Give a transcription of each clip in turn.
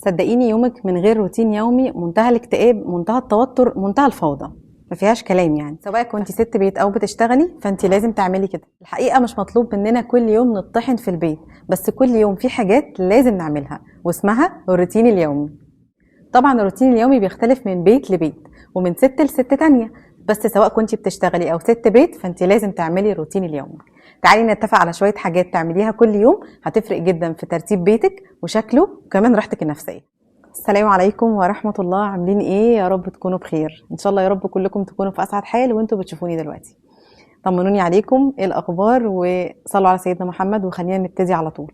صدقيني يومك من غير روتين يومي منتهى الاكتئاب، منتهى التوتر، منتهى الفوضى، ما فيهاش كلام يعني. سواء كنت ست بيت او بتشتغلي فانت لازم تعملي كده. الحقيقة مش مطلوب مننا كل يوم نطحن في البيت، بس كل يوم في حاجات لازم نعملها واسمها الروتين اليومي. طبعا الروتين اليومي بيختلف من بيت لبيت ومن ست لست تانية، بس سواء كنت بتشتغلي او ست بيت فانت لازم تعملي الروتين اليومي. تعالي نتفق على شوية حاجات تعمليها كل يوم هتفرق جدا في ترتيب بيتك وشكله وكمان راحتك النفسية. السلام عليكم ورحمة الله، عاملين ايه؟ يا رب تكونوا بخير ان شاء الله، يا رب كلكم تكونوا في اسعد حال وانتوا بتشوفوني دلوقتي. طمنوني عليكم، ايه الاخبار؟ وصلوا على سيدنا محمد. وخلينا نبتدي على طول.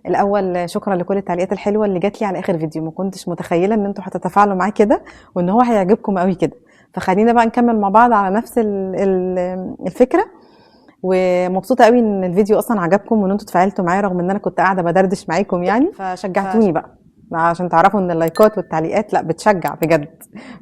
الاول شكرا لكل التعليقات الحلوة اللي جات لي على اخر فيديو، ما كنتش متخيله ان انتوا هتتفاعلوا معاه كده وان هو هيعجبكم قوي كده. فخلينا بقى نكمل مع بعض على نفس الفكرة. ومبسوطة قوي ان الفيديو اصلا عجبكم وان انتوا تفاعلتوا معايا رغم ان انا كنت قاعدة بدردش معاكم يعني، فشجعتوني بقى عشان تعرفوا ان اللايكات والتعليقات لا بتشجع بجد،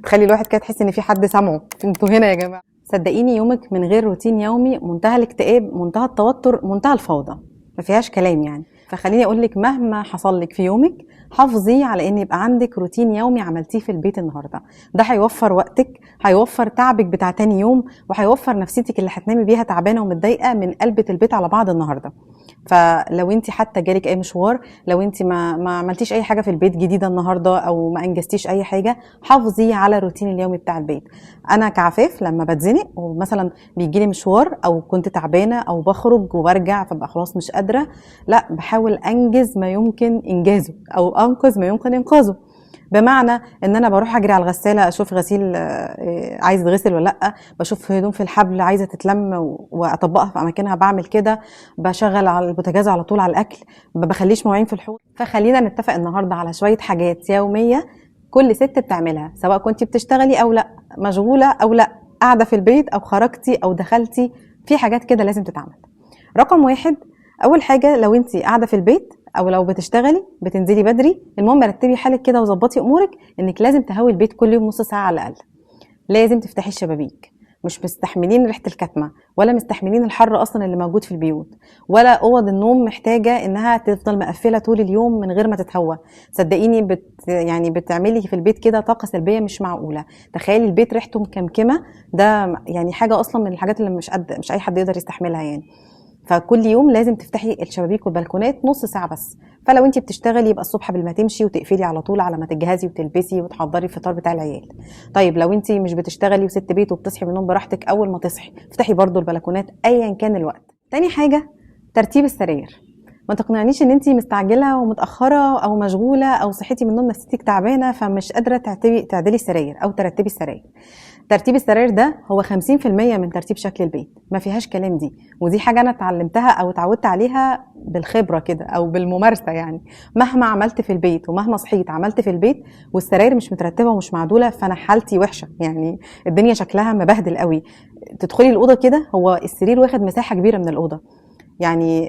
تخلي الواحد كده تحس ان في حد سامعه. انتوا هنا يا جماعة. صدقيني يومك من غير روتين يومي منتهى الاكتئاب، منتهى التوتر، منتهى الفوضى، ما فيهاش كلام يعني. فخليني اقول لك مهما حصل لك في يومك حافظي على ان يبقى عندك روتين يومي عملتيه في البيت النهارده. ده هيوفر وقتك، هيوفر تعبك بتاع تاني يوم، وهيوفر نفسيتك اللي هتنامي بيها تعبانة ومتضايقه من قلبة البيت على بعض النهارده. فلو انت حتى جالك اي مشوار، لو انت ما عملتيش اي حاجة في البيت جديدة النهارده او ما انجزتيش اي حاجة، حافظي على الروتين اليومي بتاع البيت. انا كعفاف لما بتزنق ومثلا بيجي لي مشوار او كنت تعبانة او بخرج وبرجع فبقى خلاص مش قادرة، لا بحاول انجز ما يمكن انجازه او انقذ ما يمكن انقاذه. بمعنى ان انا بروح اجري على الغسالة اشوف غسيل عايز يتغسل ولا لا، بشوف هدوم في الحبل عايزه تتلم واطبقها في اماكنها، بعمل كده. بشغل على البوتاجاز على طول على الاكل، ما بخليش مواعين في الحوض. فخلينا نتفق النهارده على شوية حاجات يومية كل ست بتعملها، سواء كنت بتشتغلي او لا، مشغولة او لا، قاعدة في البيت او خرجتي او دخلتي، في حاجات كده لازم تتعمل. رقم واحد، اول حاجة لو انت قاعدة في البيت او لو بتشتغلي بتنزلي بدري، المهم رتبي حالك كده وظبطي امورك انك لازم تهوي البيت كل يوم نص ساعة على الاقل. لازم تفتحي الشبابيك، مش مستحملين ريحه الكتمه ولا مستحملين الحر اصلا اللي موجود في البيوت، ولا اوض النوم محتاجه انها تفضل مقفلة طول اليوم من غير ما تتهوى. صدقيني يعني بتعملي في البيت كده طاقة سلبية مش معقولة. تخيلي البيت ريحته مكمكمه، ده يعني حاجة اصلا من الحاجات اللي مش اي حد يقدر يستحملها يعني. فكل يوم لازم تفتحي الشبابيك والبلكونات نص ساعة بس. فلو انت بتشتغلي يبقى الصبح قبل ما تمشي وتقفلي على طول على ما تجهزي وتلبسي وتحضري الفطار بتاع العيال. طيب لو انت مش بتشتغلي وست بيت وبتصحي من النوم براحتك، اول ما تصحي افتحي برضو البلكونات ايا كان الوقت. تاني حاجة ترتيب السراير. ما تقنعنيش ان انت مستعجلة ومتاخره او مشغولة او صحيتي من النوم نفسيتك تعبانة فمش قادرة تعدلي السراير او ترتبي السراير. ترتيب السراير ده هو 50% من ترتيب شكل البيت، ما فيهاش كلام دي. ودي حاجة انا اتعلمتها او اتعودت عليها بالخبرة كده او بالممارسة يعني. مهما عملت في البيت ومهما صحيت عملت في البيت والسراير مش مترتبة ومش معدوله، فانا حالتي وحشة يعني، الدنيا شكلها مبهدل قوي. تدخلي الاوضة كده هو السرير واخد مساحة كبيرة من الاوضة يعني.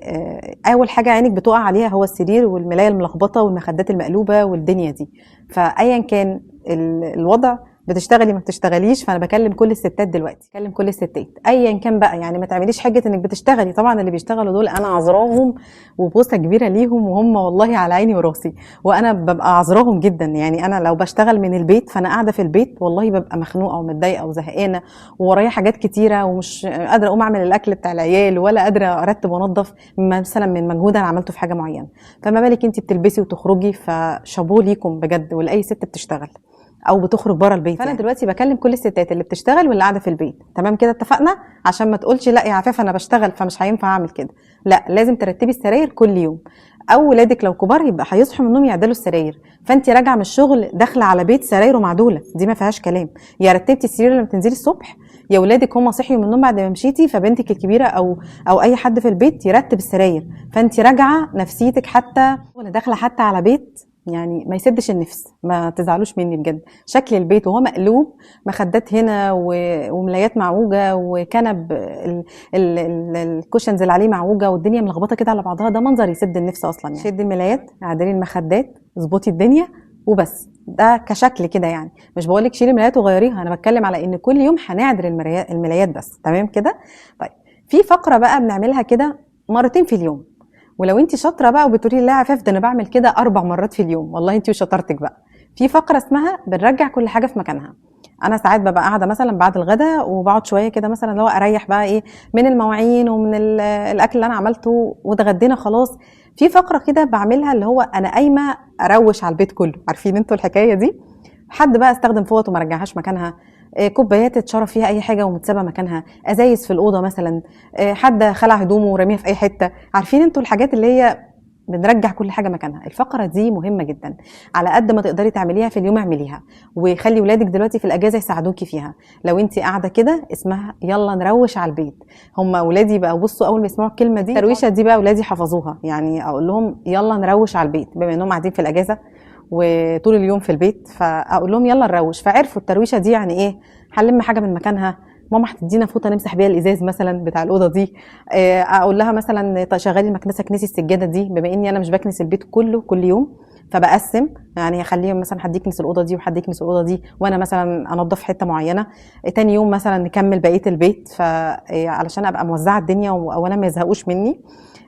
اول حاجة عينك بتقع عليها هو السرير والملايه الملخبطه والمخدات المقلوبة والدنيا دي. فايا كان الوضع، بتشتغلي ما بتشتغليش، فانا بكلم كل الستات دلوقتي، بكلم كل الستات ايا كان بقى يعني. ما تعمليش حاجة انك بتشتغلي، طبعا اللي بيشتغلوا دول انا عذراهم وبوسه كبيرة ليهم، وهم والله على عيني وراسي، وانا ببقى عذراهم جدا يعني. انا لو بشتغل من البيت فانا قاعدة في البيت والله ببقى مخنوقه ومتضايقه وزهقانه وورايا حاجات كتيرة ومش قادرة اقوم اعمل الاكل بتاع العيال ولا قادرة ارتب وانظف مثلا من مجهود انا عملته في حاجة معينة. فما بالك انت بتلبسي وتخرجي، فشابوه ليكم بجد ولاي ست بتشتغل او بتخرج بره البيت. فانا يعني دلوقتي بكلم كل الستات اللي بتشتغل واللي قاعدة في البيت، تمام كده اتفقنا؟ عشان ما تقولش لا يا عفاف انا بشتغل فمش هينفع اعمل كده. لا، لازم ترتبي السراير كل يوم. او ولادك لو كبار يبقى هيصحوا من النوم يعدلوا السراير، فانت راجعه من الشغل داخله على بيت سرايره معدوله، دي ما فيهاش كلام. يا رتبتي السرير لما تنزلي الصبح، يا ولادك هم صحيوا من النوم بعد ما مشيتي، فبنتك الكبيرة او اي حد في البيت يرتب السراير. فانت راجعه نفسيتك حتى ولا داخله حتى على بيت يعني ما يسدش النفس. ما تزعلوش مني بجد، شكل البيت وهو مقلوب، مخدات هنا وملايات معوجة وكنب ال cushions اللي عليه معوجة والدنيا ملخبطة كده على بعضها، ده منظر يسد النفس اصلا يعني. شدي الملايات، عدلي المخدات، اظبطي الدنيا وبس. ده كشكل كده يعني، مش بقولك شيلي الملايات وغيريها، انا بتكلم على ان كل يوم هنعدل الملايات بس، تمام كده؟ طيب في فقره بقى بنعملها كده مرتين في اليوم، ولو انت شاطرة بقى وبتقولي لا عفاف ده انا بعمل كده 4 مرات في اليوم، والله انت وشطارتك بقى. في فقره اسمها بنرجع كل حاجة في مكانها. انا ساعات ببقى قاعدة مثلا بعد الغداء وبقعد شوية كده مثلا اللي هو اريح بقى ايه من المواعين ومن الاكل اللي انا عملته واتغدينا خلاص. في فقره كده بعملها اللي هو انا قايمة اروش على البيت كله، عارفين انتوا الحكاية دي؟ حد بقى استخدم فوط وما رجعهاش مكانها، كوبايات اتشرب فيها اي حاجة ومتسابه مكانها، ازايز في الاوضة مثلا، حد خلع هدومه ورميها في اي حتة، عارفين انتوا الحاجات اللي هي بنرجع كل حاجة مكانها. الفقرة دي مهمة جدا، على قد ما تقدري تعمليها في اليوم اعمليها، وخلي ولادك دلوقتي في الاجازة يساعدوكي فيها. لو انت قاعدة كده اسمها يلا نروش على البيت. هم ولادي بقى بصوا اول ما يسمعوا الكلمة دي، الترويشه دي بقى ولادي حفظوها، يعني اقول لهم يلا نروش على البيت بما انهم قاعدين في الاجازة وطول اليوم في البيت، فاقول لهم يلا نروش. فعرفوا الترويشه دي يعني ايه، هنلم حاجة من مكانها، ماما هتدينا فوطه نمسح بيها الازاز مثلا بتاع الاوضة دي، اقول لها مثلا طيب شغلي المكنسة كنسي السجادة دي، بما اني انا مش بكنس البيت كله كل يوم فبقسم، يعني هخليهم مثلا حد يكنس الاوضة دي وحد يكنس الاوضة دي، وانا مثلا انظف حتة معينة، تاني يوم مثلا نكمل بقية البيت، فعلشان ابقى موزعة الدنيا واولا ما يزهقوش مني.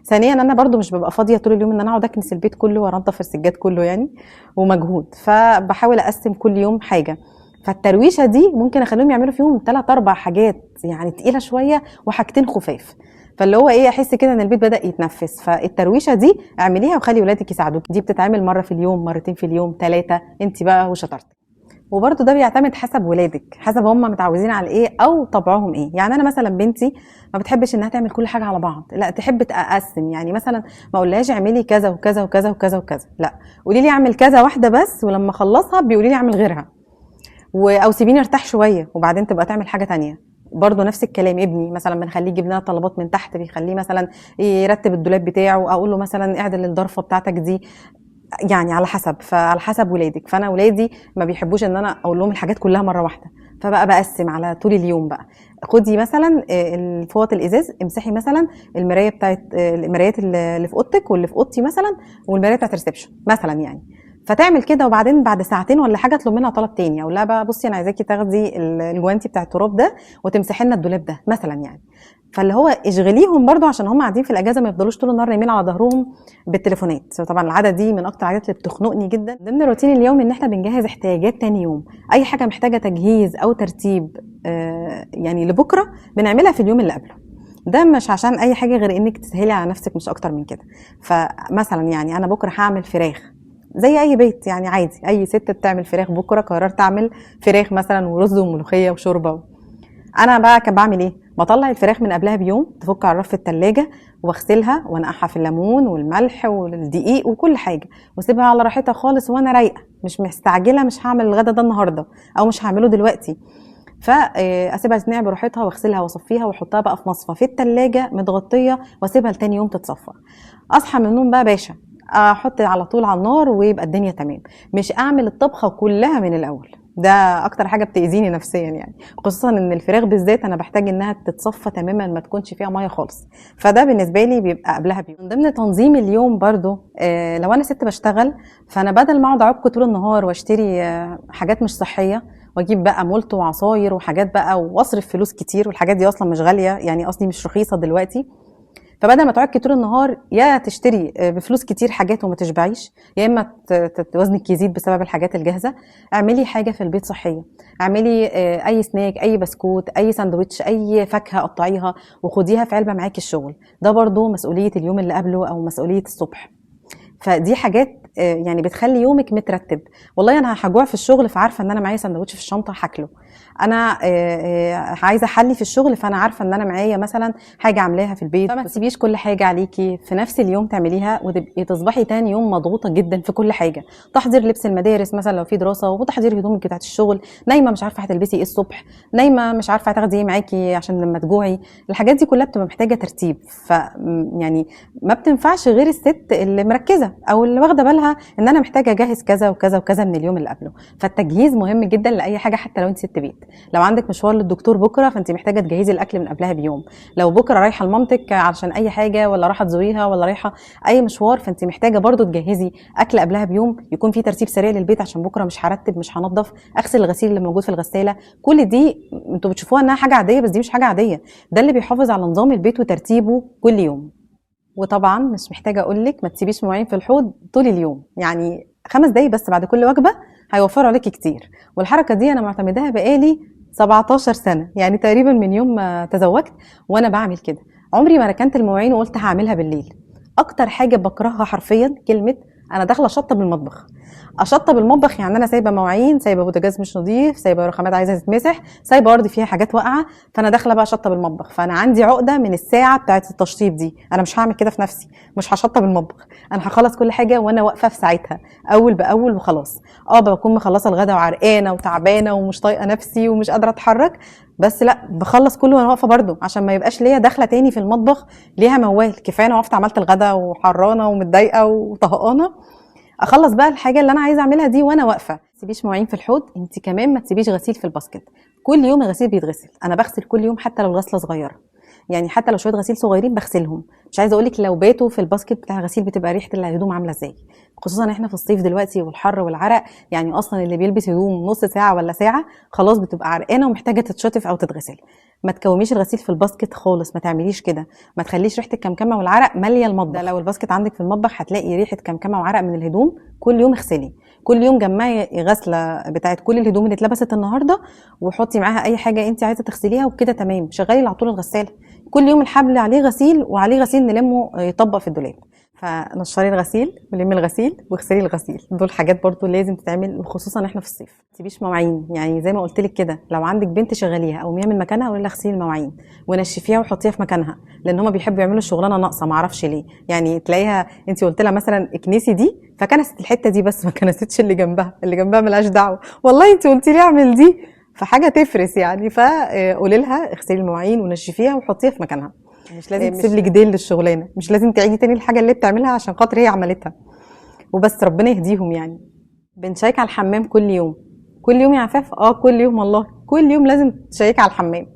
ثانيا انا برضو مش ببقى فاضية طول اليوم ان انا اقعد اكنس البيت كله وانظف السجاد كله يعني ومجهود، فبحاول اقسم كل يوم حاجة. فالترويشه دي ممكن اخليهم يعملوا فيهم 3 4 حاجات يعني تقيلة شوية وحاجتين خفاف، فاللي هو ايه احس كده ان البيت بدا يتنفس. فالترويشه دي اعمليها وخلي ولادك يساعدوك، دي بتتعمل مرة في اليوم، مرتين في اليوم، 3، انت بقى وشطارتك. وبرده ده بيعتمد حسب ولادك، حسب هم متعودين على ايه او طبعهم ايه. يعني انا مثلا بنتي ما بتحبش انها تعمل كل حاجة على بعض، لا تحب تقسم، يعني مثلا ما اقولهاش اعملي كذا وكذا وكذا وكذا وكذا، لا قولي لي اعمل كذا واحدة بس، ولما اخلصها بيقولي لي اعمل غيرها، او سيبيني ارتاح شوية وبعدين تبقى تعمل حاجة تانية. برضه نفس الكلام ابني مثلا بنخليه يجيب لنا طلبات من تحت، بيخليه مثلا يرتب الدولاب بتاعه، اقول له مثلا اعدل الضرفه بتاعتك دي، يعني على حسب، فعلى حسب ولادك. فانا ولادي ما بيحبوش ان انا اقول لهم الحاجات كلها مرة واحدة، فبقى بقسم على طول اليوم بقى. خدي مثلا الفوط الازاز، امسحي مثلا المراية بتاعت المرايات اللي في اوضتك واللي في اوضتي مثلا، والمرايه بتاعت ال reception مثلا يعني. فتعمل كده، وبعدين بعد ساعتين ولا حاجة اطلب منها طلب تاني، اقول لها بقى بصي انا عايزاكي تاخدي الجوانتي بتاع التراب ده وتمسحي لنا الدولاب ده مثلا يعني. فاللي هو اشغليهم برضو عشان هم قاعدين في الاجازة ما يفضلوش طول النهار نايمين على ظهرهم بالتليفونات. طبعا العادة دي من اكتر العادات اللي بتخنقني جدا. ضمن الروتين اليومي ان احنا بنجهز احتياجات تاني يوم، اي حاجة محتاجه تجهيز او ترتيب يعني لبكرة بنعملها في اليوم اللي قبله. ده مش عشان اي حاجة غير انك تسهلي على نفسك مش اكتر من كده. فمثلا يعني انا بكره هعمل فراخ زي اي بيت يعني عادي، اي ست بتعمل فراخ، بكره قررت اعمل فراخ مثلا ورز وملوخيه وشوربه. انا بقى كان بعمل ايه؟ بطلع الفراخ من قبلها بيوم، تفك على الرف في التلاجة واغسلها وانقعها في الليمون والملح والدقيق وكل حاجة، واسيبها على راحتها خالص وانا رايقة مش مستعجلة، مش هعمل الغدا ده النهارده او مش هعمله دلوقتي. فاسيبها تتنقع براحتها واغسلها واصفيها واحطها بقى في مصفى في التلاجة متغطيه، واسيبها لتاني يوم تتصفى. اصحى من النوم بقى باشا احط على طول على النار ويبقى الدنيا تمام، مش اعمل الطبخة كلها من الاول. ده اكتر حاجة بتاذيني نفسيا يعني، خصوصا ان الفراخ بالذات انا بحتاج انها تتصفى تماما، ما تكونش فيها مية خالص. فده بالنسبة لي بيبقى قبلها بيوم. من ضمن تنظيم اليوم برضو لو انا ست بشتغل، فانا بدل ما اقعد اعك طول النهار واشتري حاجات مش صحية واجيب بقى مولتو وعصاير وحاجات بقى واصرف فلوس كتير، والحاجات دي اصلا مش غالية يعني، قصدي مش رخيصة دلوقتي. فبدل ما تعكي طول النهار يا تشتري بفلوس كتير حاجات وما تشبعيش، يا اما وزنك يزيد بسبب الحاجات الجاهزة. اعملي حاجة في البيت صحية، اعملي اي سناك، اي بسكوت، اي ساندوتش، اي فاكهة قطعيها وخديها في علبة معاكي الشغل. ده برضو مسؤولية اليوم اللي قبله او مسؤولية الصبح. فدي حاجات يعني بتخلي يومك مترتب. والله انا هجوع في الشغل فعارفه ان انا معايا سندوتش في الشنطة هاكله، انا عايزه احلي في الشغل فانا عارفه ان انا معايا مثلا حاجة عاملاها في البيت. فما تسيبيش كل حاجة عليكي في نفس اليوم تعمليها وتبقي تصبحي تاني يوم مضغوطه جدا في كل حاجة. تحضير لبس المدارس مثلا لو في دراسة، وتحضير هدومك بتاعت الشغل، نايمة مش عارفه هتلبسي ايه الصبح، نايمة مش عارفه هتاخدي ايه معاكي عشان لما تجوعي. الحاجات دي كلها بتبقى محتاجه ترتيب. ف يعني ما بتنفعش غير الست اللي مركزه او اللي واخده بالها ان انا محتاجه اجهز كذا وكذا وكذا من اليوم اللي قبله. فالتجهيز مهم جدا لاي حاجة، حتى لو انت ست بيت. لو عندك مشوار للدكتور بكره فانت محتاجه تجهزي الاكل من قبلها بيوم. لو بكره رايحة لمامتك علشان اي حاجة، ولا رايحة تزوريها، ولا رايحة اي مشوار، فانت محتاجه برضو تجهزي اكل قبلها بيوم، يكون في ترتيب سريع للبيت عشان بكره مش هرتب، مش هنضف، اغسل الغسيل اللي موجود في الغسالة. كل دي انتوا بتشوفوها انها حاجة عادية، بس دي مش حاجة عادية. ده اللي بيحافظ على نظام البيت وترتيبه كل يوم. وطبعا مش محتاجه اقول لك ما تسيبيش مواعين في الحوض طول اليوم، يعني 5 دقايق بس بعد كل وجبة هيوفروا عليكي كتير. والحركة دي انا معتمداها بقالي 17 سنة، يعني تقريبا من يوم ما تزوجت وانا بعمل كده. عمري ما ركنت المواعين وقلت هعملها بالليل. اكتر حاجة بكرهها حرفيا كلمة انا داخله اشطب المطبخ. اشطب المطبخ يعني انا سايبه مواعين، سايبه بوتاجاز مش نظيف، سايبه رخامات عايزه تتمسح، سايبه ارض فيها حاجات واقعه، فانا داخله بقى اشطب المطبخ. فانا عندي عقده من الساعة بتاعه التشطيب دي، انا مش هعمل كده في نفسي، مش هشطب المطبخ، انا هخلص كل حاجة وانا واقفة في ساعتها اول باول وخلاص. بكون مخلصة الغدا وعرقانه وتعبانه ومش طايقة نفسي ومش قادرة اتحرك، بس لا بخلص كله وانا واقفة برده، عشان ما يبقاش ليا داخله تاني في المطبخ ليها موال. كفاية انا وقفت عملت الغدا وحرانه ومتضايقه وطهقانه، اخلص بقى الحاجة اللي انا عايزه اعملها دي وانا واقفة. ما تسيبيش مواعين في الحوض، انت كمان ما تسيبيش غسيل في ال basket. كل يوم الغسيل بيتغسل، انا بغسل كل يوم حتى لو الغسله صغيرة، يعني حتى لو شوية غسيل صغيرين بغسلهم. مش عايزه اقول لك لو باتوا في ال basket بتاع الغسيل بتبقى ريحه الهدوم عامله ازاي، خصوصا احنا في الصيف دلوقتي والحر والعرق، يعني اصلا اللي بيلبس هدوم نص ساعة ولا ساعة خلاص بتبقى عرقانه ومحتاجة تتشطف او تتغسل. ما تكوميش الغسيل في ال basket خالص، ما تعمليش كده، ما تخليش ريحه الكمكمه والعرق ماليه المطبخ. لو ال basket عندك في المطبخ هتلاقي ريحه كمكمه وعرق من الهدوم. كل يوم اغسلي، كل يوم جمعي غسله بتاعت كل الهدوم اللي اتلبست النهارده وحطي معاها اي حاجة انت عايزه تغسليها وكده تمام. شغلي على طول الغسالة، كل يوم الحبل عليه غسيل وعليه غسيل نلمه يطبق في الدولاب. فنشري الغسيل ولمي الغسيل واغسلي الغسيل، دول حاجات برضو لازم تتعمل، وخصوصا احنا في الصيف. ما تسيبيش مواعين، يعني زي ما قلت لك كده لو عندك بنت شغليها او قوميها من مكانها وقولي لها اغسلي المواعين ونشفيها وحطيها في مكانها، لان هما بيحبوا يعملوا الشغلانة ناقصه ما اعرفش ليه. يعني تلاقيها انت قلت لها مثلا اكنسي دي فكنست الحتة دي بس ما كنستش اللي جنبها، اللي جنبها ملهاش دعوه، والله انت قلتي لي اعمل دي، فحاجه تفرس يعني. فقولي لها اغسلي المواعين ونشفيها وحطيها في مكانها. مش لازم تسيب لك ديل للشغلانه، مش لازم تعيدي تاني الحاجة اللي بتعملها عشان خاطر هي عملتها وبس، ربنا يهديهم. يعني بنشيك على الحمام كل يوم، كل يوم يا عفاف؟ كل يوم والله، كل يوم لازم تشيك على الحمام.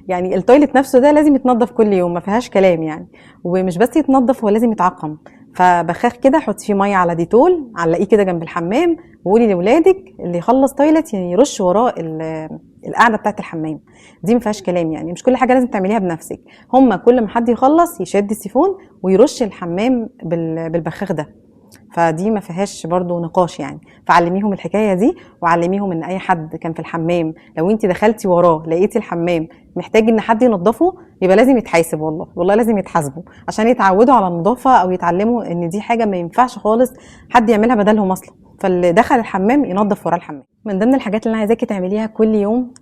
يعني ال toilet نفسه ده لازم يتنظف كل يوم، ما فيهاش كلام يعني. ومش بس يتنظف، هو لازم يتعقم. فبخاخ كده حطي فيه مية على ديتول، علقيه كده جنب الحمام، وقولي لاولادك اللي يخلص toilet يعني يرش وراه القعدة بتاعه الحمام دي، ما فيهاش كلام يعني. مش كل حاجة لازم تعمليها بنفسك، هما كل ما حد يخلص يشد السيفون ويرش الحمام بالبخاخ ده، فدي ما فيهاش برضو نقاش يعني. فعلميهم الحكاية دي، وعلميهم ان اي حد كان في الحمام لو انت دخلتي وراه لقيتي الحمام محتاج ان حد ينظفه يبقى لازم يتحاسب، والله والله لازم يتحاسبوا عشان يتعودوا على النظافة او يتعلموا ان دي حاجة ما ينفعش خالص حد يعملها بدلهم اصلا. فاللي دخل الحمام ينظف وراه الحمام. من ضمن الحاجات اللي انا عايزاكي تعمليها كل يوم،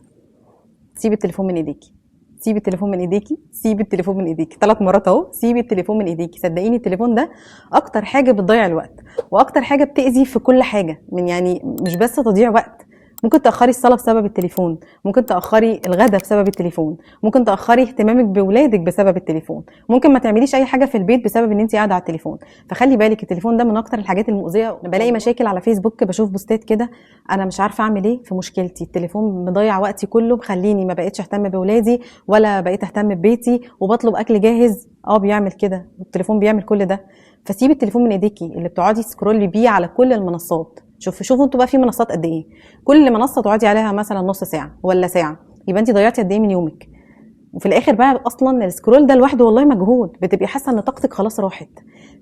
سيبي التليفون من ايديكي، سيبي التليفون من ايديكي، سيبي التليفون من ايديكي، 3 مرات اهو، سيبي التليفون من ايديكي. صدقيني التليفون ده اكتر حاجة بتضيع الوقت، واكتر حاجة بتاذي في كل حاجة، من يعني مش بس تضييع وقت، ممكن تاخري الصلاة بسبب التليفون، ممكن تاخري الغدا بسبب التليفون، ممكن تاخري اهتمامك باولادك بسبب التليفون، ممكن ما تعمليش اي حاجة في البيت بسبب ان انت قاعدة على التليفون. فخلي بالك التليفون ده من اكتر الحاجات المؤذية. بلاقي مشاكل على فيسبوك، بشوف بوستات كده انا مش عارفه اعمل ايه في مشكلتي، التليفون مضيع وقتي كله، مخليني ما بقيتش اهتم باولادي ولا بقيت اهتم ببيتي، وبطلب اكل جاهز. بيعمل كده التليفون، بيعمل كل ده. فسيبي التليفون من ايديكي اللي بتقعدي تسكرولي بيه على كل المنصات. شوفوا انتوا بقى في منصات قد ايه، كل منصة تقعدي عليها مثلا نص ساعة ولا ساعة، يبقى انت ضيعتي قد ايه من يومك. وفي الاخر بقى اصلا ال scroll ده لوحده والله مجهود، بتبقي حاسه ان طاقتك خلاص راحت.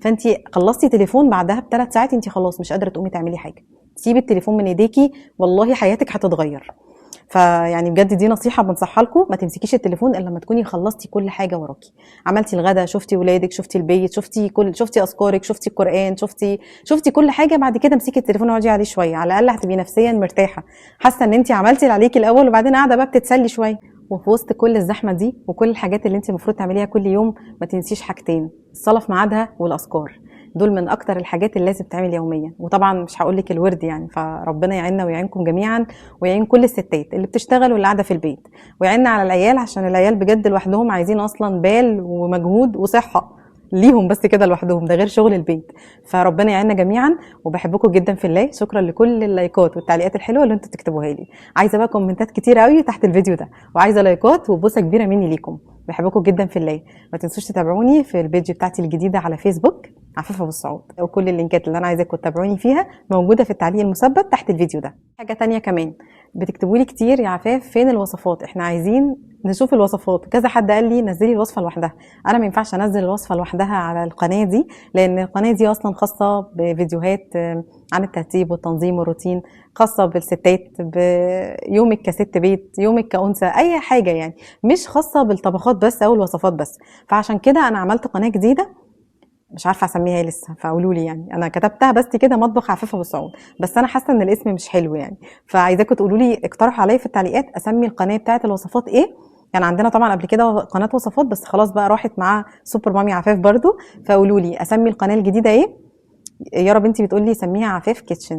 فانت خلصتي تليفون بعدها ب3 ساعات انت خلاص مش قادرة تقومي تعملي حاجة. سيبي التليفون من ايديكي والله حياتك هتتغير. فيعني بجد دي نصيحة بنصحها لكم، ما تمسكيش التليفون الا لما تكوني خلصتي كل حاجة وراكي، عملتي الغدا، شفتي ولادك، شفتي البيت، شفتي اذكارك، شفتي القران، شفتي كل حاجة. بعد كده امسكي التليفون اقعدي عليه شوية، على الاقل هتبقي نفسيا مرتاحة، حاسه ان انت عملتي اللي عليكي الاول، وبعدين قاعدة بقى بتتسلي شوية. وفي وسط كل الزحمة دي وكل الحاجات اللي انت المفروض تعمليها كل يوم، ما تنسيش حاجتين، الصلاة في ميعادها والاذكار. دول من اكتر الحاجات اللي لازم تعمل يوميا. وطبعا مش هقول لك الورد يعني، فربنا يعيننا ويعينكم جميعا، ويعين كل الستات اللي بتشتغل واللي قاعدة في البيت، ويعيننا على العيال، عشان العيال بجد لوحدهم عايزين اصلا بال ومجهود وصحة ليهم بس كده لوحدهم، ده غير شغل البيت. فربنا يعيننا جميعا، وبحبكم جدا في الله. شكرا لكل اللايكات والتعليقات الحلوة اللي انتوا بتكتبوها لي. عايزه بقى كومنتات كتير قوي تحت الفيديو ده، وعايزه لايكات وبوسه كبيرة مني ليكم. بحبكم جدا في الله. ما تنسوش تتابعوني في ال page بتاعتي الجديدة على فيسبوك عفاف ابو السعود، وكل اللينكات اللي انا عايزاكم تتابعوني فيها موجودة في التعليق المثبت تحت الفيديو ده. حاجة تانية كمان، بتكتبوا لي كتير يا عفاف فين الوصفات، احنا عايزين نشوف الوصفات. كذا حد قال لي نزلي الوصفة لوحدها. انا ما ينفعش انزل الوصفة لوحدها على القناة دي، لان القناة دي اصلا خاصة بفيديوهات عن الترتيب والتنظيم والروتين، خاصة بالستات، بيومك كست بيت، يومك كأنثى، اي حاجة يعني، مش خاصة بالطبخات بس او الوصفات بس. فعشان كده انا عملت قناة جديدة مش عارفه اسميها ايه لسه، فقولوا لي يعني. انا كتبتها بس كده مطبخ عفاف ابو سعود، بس انا حاسه ان الاسم مش حلو يعني، فعايزاكم تقولوا لي، اقترحوا عليا في التعليقات اسمي القناة بتاعه الوصفات ايه. كان عندنا طبعا قبل كده قناة وصفات بس خلاص بقى راحت مع سوبر مامي عفاف برضو، فقولوا لي اسمي القناة الجديدة ايه. يا رب انتي بتقولي سميها عفاف kitchen،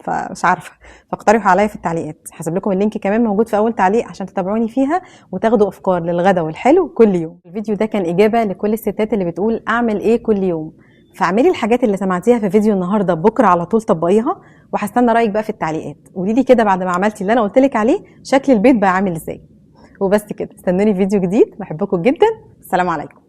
فمش عارفه، فاقترحوا عليا في التعليقات. هسيب لكم ال link كمان موجود في اول تعليق عشان تتابعوني فيها وتاخدوا افكار للغدا والحلو كل يوم. الفيديو ده كان اجابه لكل الستات اللي بتقول اعمل ايه كل يوم. فاعملي الحاجات اللي سمعتيها في فيديو النهارده بكره على طول طبقيها، وهستنى رايك بقى في التعليقات. قولي لي كده بعد ما عملتي اللي انا قلت لك عليه شكل البيت بقى عامل ازاي. وبس كده، استنوني في فيديو جديد. بحبكم جدا، السلام عليكم.